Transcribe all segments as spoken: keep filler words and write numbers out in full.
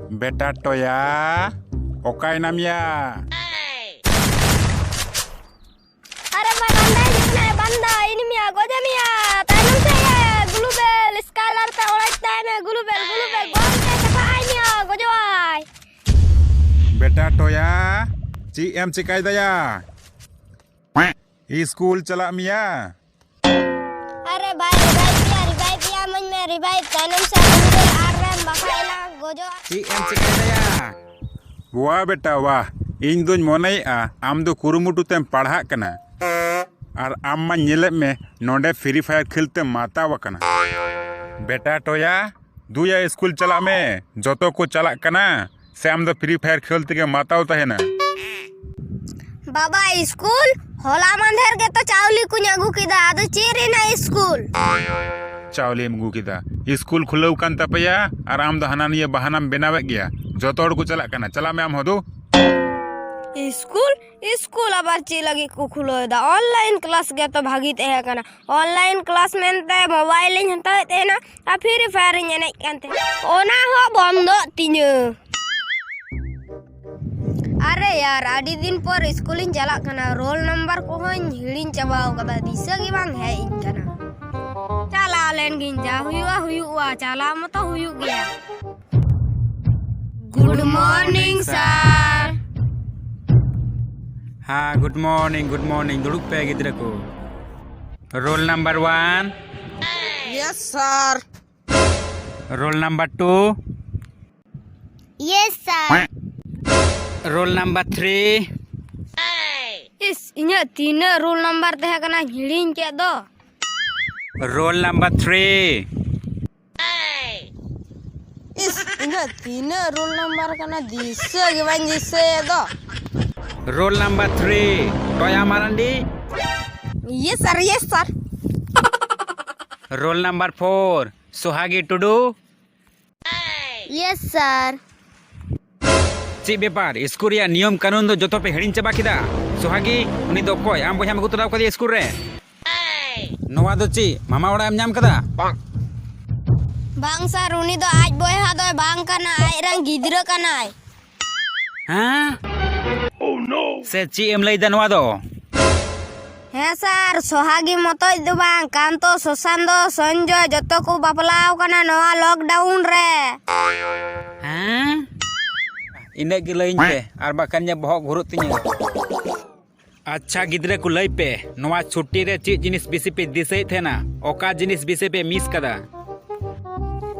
ᱵᱮᱴᱟ ᱴᱚᱭᱟ, ᱚᱠᱟᱭᱮᱱᱟᱢ ᱭᱟ? ᱟᱨᱮ ᱵᱷᱟᱭ, ᱵᱟᱱᱫᱟ ᱦᱤᱡᱩᱜ ᱠᱟᱱᱟᱭ, ᱵᱟᱱᱫᱟ, ᱤᱱᱤᱢᱤᱭᱟ, ᱜᱚᱡᱮᱢᱤᱭᱟ, ᱛᱟᱭᱱᱚᱢ ᱥᱮᱫ ᱭᱟ, ᱜᱩᱞᱩᱵᱮᱞ, ᱥᱠᱟᱭᱞᱟᱨ ᱛᱮ ᱚᱲᱟᱭ ᱛᱟᱭ ᱢᱮ, ᱜᱩᱞᱩᱵᱮᱞ, ᱜᱩᱞᱩᱵᱮᱞ, ᱜᱚᱡ ᱛᱮ ᱪᱟᱯᱟᱜ ᱟᱭ ᱢᱮᱭᱟ, ᱜᱚᱡᱚᱜᱼᱟᱭ᱾ ᱵᱮᱴᱟ ᱴᱚᱭᱟ, ᱪᱮᱫ ᱮᱢ ᱪᱤᱠᱟᱭ ᱫᱟᱭᱟ? ᱤᱥᱠᱩᱞ ᱪᱟᱞᱟᱜ ᱢᱮᱭᱟ᱾ ᱟᱨᱮ ᱵᱷᱟᱭ, ᱨᱤᱵᱷᱟᱭᱤᱵᱷ ᱜᱮᱭᱟ, ᱨᱤᱵᱷᱟᱭᱤᱵᱷ ᱜᱮᱭᱟ, ᱢᱟᱹᱧ ᱢᱮ, ᱨᱤᱵᱷᱟᱭᱤᱵᱷ, ᱛᱟᱭᱱᱚᱢ ᱥᱮᱫ ᱜᱩᱞᱩᱵᱮᱞ ᱟᱨ ᱨᱮᱢ ᱵᱟᱠᱷᱟᱡ ᱮᱱᱟ, ᱜᱚᱡᱚᱜᱼᱟ᱾ ᱪᱮᱫ ᱮᱢ ᱪᱤᱠᱟᱹᱭ ᱫᱟᱭᱟ? ᱣᱟ ᱵᱮᱴᱟ ᱣᱟ, ᱤᱧ ᱫᱩᱧ ᱢᱚᱱᱮᱭᱮᱫᱼᱟ ᱟᱢ ᱫᱚ ᱠᱩᱨᱩᱢᱩᱴᱩ ᱛᱮᱢ ᱯᱟᱲᱦᱟᱜ ᱠᱟᱱᱟ᱾ ᱟᱨ ᱟᱢ ᱢᱟ ᱧᱮᱞᱮᱫ ᱢᱮ ᱱᱚᱰᱮ ᱯᱷᱨᱤ ᱯᱷᱟᱭᱟᱨ ᱠᱷᱮᱞ ᱛᱮᱢ ᱢᱟᱛᱟᱣ ᱟᱠᱟᱱᱟ᱾ ᱵᱮᱴᱟ ᱴᱚᱭᱟ, ᱫᱩᱭᱟ ᱤᱥᱠᱩᱞ ᱪᱟᱞᱟᱜ ᱢᱮ, ᱡᱚᱛᱚ ᱠᱚ ᱪᱟᱞᱟᱜ ᱠᱟᱱᱟ᱾ ᱥᱮ ᱟᱢ ᱫᱚ ᱯᱷᱨᱤ ᱯᱷᱟᱭᱟᱨ ᱠᱷᱮᱞ ᱛᱮᱜᱮ ᱢᱟᱛᱟᱣ ᱛᱟᱦᱮᱱᱟ? ᱵᱟᱵᱟ, ᱤᱥᱠᱩᱞ? ᱦᱚᱞᱟ ᱢᱟᱫᱷᱮᱨ ᱜᱮᱛᱚ ᱪᱟᱣᱞᱮ ᱠᱚᱧ ᱟᱹᱜᱩ ᱠᱮᱫᱟ, ᱟᱫᱚ ᱪᱮᱫ ᱨᱮᱱᱟᱜ ᱤᱥᱠᱩᱞ? ᱪᱟᱣᱞᱮᱢ ᱟᱹᱜᱩ ᱠᱮᱫᱟ, ᱤᱥᱠᱩᱞ ᱠᱷᱩᱞᱟᱹᱣ ᱠᱟᱱ ᱛᱟᱯᱮᱭᱟ ᱟᱨ ᱟᱢ ᱫᱚ ᱦᱟᱱᱟ ᱱᱤᱭᱟᱹ ᱵᱟᱦᱟᱱᱟᱢ ᱵᱮᱱᱟᱣᱮᱫ ᱜᱮᱭᱟ᱾ ᱡᱚᱛᱚ ᱦᱚᱲ ᱠᱚ ᱪᱟᱞᱟᱜ ᱠᱟᱱᱟ, ᱪᱟᱞᱟᱜ ᱢᱮ ᱟᱢ ᱦᱚᱸ ᱫᱩ᱾ ᱤᱥᱠᱩᱞ? ᱤᱥᱠᱩᱞ ᱟᱵᱟᱨ ᱪᱮᱫ ᱞᱟᱹᱜᱤᱫ ᱠᱚ ᱠᱷᱩᱞᱟᱹᱣ ᱮᱫᱟ? ᱚᱱᱞᱟᱭᱤᱱ ᱠᱞᱟᱥ ᱜᱮᱛᱚ ᱵᱷᱟᱜᱤ ᱛᱟᱦᱮᱸ ᱠᱟᱱᱟ᱾ ᱚᱱᱞᱟᱭᱤᱱ ᱠᱞᱟᱥ ᱢᱮᱱᱛᱮ ᱢᱳᱵᱟᱭᱤᱞ ᱤᱧ ᱦᱟᱛᱟᱣᱮᱫ ᱛᱟᱦᱮᱱᱟ ᱟᱨ ᱯᱷᱨᱤ ᱯᱷᱟᱭᱟᱨ ᱤᱧ ᱮᱱᱮᱡ ᱠᱟᱱ ᱛᱟᱦᱮᱱᱟ, ᱚᱱᱟ ᱦᱚᱸ ᱵᱚᱱᱫᱚᱜ ᱛᱤᱧᱟᱹ᱾ ᱟᱨᱮ ᱭᱟᱨ, ᱟᱹᱰᱤ ᱫᱤᱱ ᱯᱚᱨ ᱤᱥᱠᱩᱞᱤᱧ ᱪᱟᱞᱟᱜ ᱠᱟᱱᱟ, ᱨᱳᱞ ᱱᱟᱢᱵᱟᱨ ᱠᱚᱦᱚᱸᱧ ᱦᱤᱲᱤᱧ ᱪᱟᱵᱟᱣ ᱠᱟᱫᱟ, ᱫᱤᱥᱟᱹ ᱜᱮ ᱵᱟᱝ ᱦᱮᱡ ᱤᱧ ᱠᱟᱱᱟ᱾ ᱪᱟᱞᱟᱣ ᱞᱮᱱ ᱜᱤᱧ, ᱡᱟ ᱦᱩᱭᱩᱜᱼᱟ ᱦᱩᱭᱩᱜᱼᱟ, ᱪᱟᱞᱟᱣ ᱢᱟᱛᱚ ᱦᱩᱭᱩᱜ ᱜᱮᱭᱟ᱾ Good morning, sir. ᱦᱮᱸ, good morning, good morning. ᱫᱩᱲᱩᱵ ᱯᱮ ᱜᱤᱫᱽᱨᱟᱹ ᱠᱚ᱾ Roll number one. Yes, sir. Roll number two. Yes, sir. Roll number three. ᱤᱥ, ᱤᱧᱟᱹᱜ ᱛᱤᱱᱟᱹᱜ ᱨᱳᱞ ᱱᱟᱢᱵᱟᱨ ᱛᱟᱦᱮᱸ ᱠᱟᱱᱟ, ᱦᱤᱲᱤᱧ ᱠᱮᱫ ᱫᱚ᱾ Roll number three. ᱤᱥ, ᱤᱧᱟᱹᱜ ᱛᱤᱱᱟᱹᱜ ᱨᱳᱞ ᱱᱟᱢᱵᱟᱨ ᱠᱟᱱᱟ, ᱫᱤᱥᱟᱹ ᱜᱮ ᱵᱟᱹᱧ ᱫᱤᱥᱟᱹᱭᱮᱫ ᱫᱚ᱾ Roll number three, ᱴᱚᱭᱟ Marandi. Yes, sir, yes, sir. Roll number four, ᱥᱚᱦᱟᱜᱤ ᱴᱩᱰᱩ᱾ Yes, sir. ᱪᱮᱫ ᱵᱮᱯᱟᱨ, ᱤᱥᱠᱩᱞ ᱨᱮᱭᱟᱜ ᱱᱤᱭᱚᱢ ᱠᱟᱹᱱᱩᱱ ᱫᱚ ᱡᱚᱛᱚ ᱯᱮ ᱦᱤᱲᱤᱧ ᱪᱟᱵᱟ ᱠᱮᱫᱟ? ᱥᱚᱦᱟᱜᱤ, ᱩᱱᱤ ᱫᱚ ᱚᱠᱚᱭ? ᱟᱢ ᱵᱚᱭᱦᱟᱢ ᱟᱹᱜᱩ ᱛᱚᱨᱟ ᱟᱠᱟᱫᱮᱭᱟ ᱤᱥᱠᱩᱞ ᱨᱮ? ᱱᱚᱣᱟ ᱫᱚ ᱪᱮᱫ, ᱢᱟᱢᱟ ᱚᱲᱟᱜ ᱮᱢ ᱧᱟᱢ ᱠᱟᱫᱟ? ᱵᱟᱝ ᱥᱟᱨ, ᱩᱱᱤ ᱫᱚ ᱟᱡ ᱵᱚᱭᱦᱟ ᱫᱚᱭ ᱵᱟᱝ ᱠᱟᱱᱟ, ᱟᱡ ᱨᱮᱱ ᱜᱤᱫᱽᱨᱟᱹ ᱠᱟᱱᱟᱭ᱾ ᱦᱮᱸ? ᱥᱮ ᱪᱮᱫ ᱮᱢ ᱞᱟᱹᱭᱫᱟ ᱱᱚᱣᱟ ᱫᱚ? ᱦᱮᱸ ᱥᱟᱨ, ᱥᱚᱦᱟᱜᱤ ᱢᱚᱛᱚᱡ ᱫᱚ ᱵᱟᱝ, ᱠᱟᱱᱛᱚ, ᱥᱚᱥᱟᱱᱛᱚ, ᱥᱚᱧᱡᱚᱭ ᱡᱚᱛᱚ ᱠᱚ ᱵᱟᱯᱞᱟᱣ ᱠᱟᱱᱟ ᱱᱚᱣᱟ lockdown ᱨᱮ᱾ ᱦᱮᱸ? ᱤᱱᱟᱹᱜ ᱜᱮ ᱞᱟᱹᱭᱟᱹᱧ ᱯᱮ, ᱟᱨ ᱵᱟᱠᱷᱟᱱ ᱤᱧᱟᱹᱜ ᱵᱚᱦᱚᱜ ᱜᱷᱩᱨᱩᱜ ᱛᱤᱧᱟᱹ᱾ ᱟᱪᱪᱷᱟ ᱜᱤᱫᱽᱨᱟᱹ ᱠᱚ, ᱞᱟᱹᱭ ᱯᱮ, ᱱᱚᱣᱟ ᱪᱷᱩᱴᱤ ᱨᱮ ᱪᱮᱫ ᱡᱤᱱᱤᱥ ᱵᱮᱥᱤ ᱯᱮ ᱫᱤᱥᱟᱹᱭᱮᱫ ᱛᱟᱦᱮᱱᱟ? ᱚᱠᱟ ᱡᱤᱱᱤᱥ ᱵᱮᱥᱤ ᱯᱮ miss ᱠᱟᱫᱟ?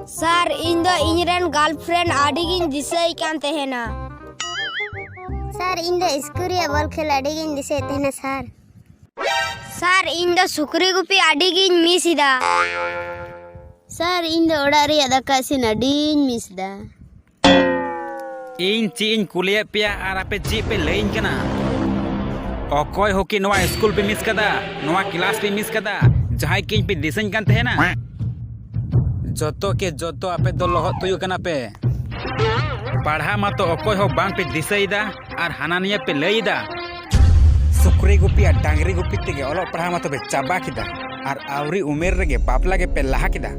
ᱥᱟᱨ, ᱤᱧ ᱫᱚ ᱤᱧ ᱨᱮᱱ girlfriend ᱟᱹᱰᱤ ᱜᱤᱧ ᱫᱤᱥᱟᱹᱭ ᱠᱟᱱ ᱛᱟᱦᱮᱱᱟ᱾ ᱥᱟᱨ, ᱤᱧ ᱫᱚ ᱤᱥᱠᱩᱞ ᱨᱮᱭᱟᱜ ᱵᱚᱞ ᱠᱷᱮᱞ ᱟᱹᱰᱤ ᱜᱤᱧ ᱫᱤᱥᱟᱹᱭᱮᱫ ᱛᱟᱦᱮᱱᱟ ᱥᱟᱨ᱾ ᱥᱟᱨ, ᱤᱧ ᱫᱚ ᱥᱩᱠᱨᱤ ᱜᱩᱯᱤ ᱟᱹᱰᱤ ᱜᱤᱧ miss ᱮᱫᱟ᱾ ᱥᱟᱨ, ᱤᱧ ᱫᱚ ᱚᱲᱟᱜ ᱨᱮᱭᱟᱜ ᱫᱟᱠᱟ ᱤᱥᱤᱱ ᱟᱹᱰᱤᱧ miss ᱮᱫᱟ᱾ ᱤᱧ ᱪᱮᱫ ᱤᱧ ᱠᱩᱞᱤᱭᱮᱫ ᱯᱮᱭᱟ ᱟᱨ ᱟᱯᱮ ᱪᱮᱫ ᱯᱮ ᱞᱟᱹᱭᱟᱹᱧ ᱠᱟᱱᱟ? ᱚᱠᱚᱭ ᱦᱚᱸᱠᱤ ᱱᱚᱣᱟ ᱤᱥᱠᱩᱞ ᱯᱮ miss ᱠᱟᱫᱟ? ᱱᱚᱣᱟ class ᱯᱮ miss ᱠᱟᱫᱟ? ᱡᱟᱦᱟᱸᱭ ᱠᱤ ᱤᱧ ᱯᱮ ᱫᱤᱥᱟᱹᱧ ᱠᱟᱱ ᱛᱟᱦᱮᱱᱟ? ᱡᱚᱛᱚ ᱠᱮ ᱡᱚᱛᱚ ᱟᱯᱮ ᱫᱚ ᱞᱚᱦᱚᱫ ᱛᱩᱭᱩ ᱠᱟᱱᱟ ᱯᱮ᱾ ᱯᱟᱲᱦᱟᱜ ᱢᱟᱛᱚ ᱚᱠᱚᱭ ᱦᱚᱸ ᱵᱟᱝ ᱯᱮ ᱫᱤᱥᱟᱹᱭᱮᱫᱟ ᱟᱨ ᱦᱟᱱᱟ ᱱᱤᱭᱟᱹ ᱯᱮ ᱞᱟᱹᱭᱮᱫᱟ᱾ ᱥᱩᱠᱨᱤ ᱜᱩᱯᱤ ᱟᱨ ᱰᱟᱝᱨᱤ ᱜᱩᱯᱤ ᱛᱮᱜᱮ ᱚᱞᱚᱜ ᱯᱟᱲᱦᱟᱜ ᱢᱟᱛᱚ ᱯᱮ ᱪᱟᱵᱟ ᱠᱮᱫᱟ ᱟᱨ ᱟᱹᱣᱨᱤ ᱩᱢᱮᱨ ᱨᱮᱜᱮ ᱵᱟᱯᱞᱟ ᱜᱮᱯᱮ ᱞᱟᱦᱟ ᱠᱮᱫᱟ᱾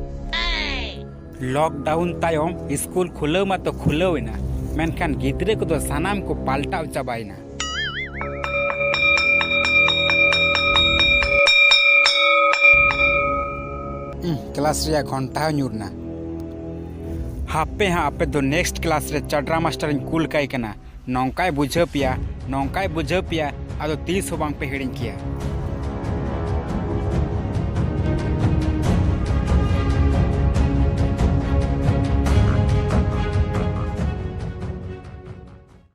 Lockdown ᱛᱟᱭᱚᱢ ᱤᱥᱠᱩᱞ ᱠᱷᱩᱞᱟᱹᱣ ᱢᱟᱛᱚ ᱠᱷᱩᱞᱟᱹᱣ ᱮᱱᱟ, ᱢᱮᱱᱠᱷᱟᱱ ᱜᱤᱫᱽᱨᱟᱹ ᱠᱚᱫᱚ ᱥᱟᱱᱟᱢ ᱠᱚ ᱯᱟᱞᱴᱟᱣ ᱪᱟᱵᱟᱭᱮᱱᱟ᱾ ᱩᱸᱦ, class ᱨᱮᱭᱟᱜ ᱜᱷᱚᱱᱴᱟ ᱦᱚᱸ ᱧᱩᱨ ᱮᱱᱟ᱾ ᱦᱟᱯᱮ ᱦᱟᱸᱜ, ᱟᱯᱮ ᱫᱚ next class ᱨᱮ ᱪᱟᱰᱨᱟ ᱢᱟᱥᱴᱟᱨ ᱤᱧ ᱠᱩᱞ ᱠᱟᱭ ᱠᱟᱱᱟ᱾ ᱱᱚᱝᱠᱟᱭ ᱵᱩᱡᱷᱟᱹᱣ ᱯᱮᱭᱟ, ᱱᱚᱝᱠᱟᱭ ᱵᱩᱡᱷᱟᱹᱣ ᱯᱮᱭᱟ, ᱟᱫᱚ ᱛᱤᱥ ᱦᱚᱸ ᱵᱟᱝ ᱯᱮ ᱦᱤᱲᱤᱧ ᱠᱮᱭᱟ᱾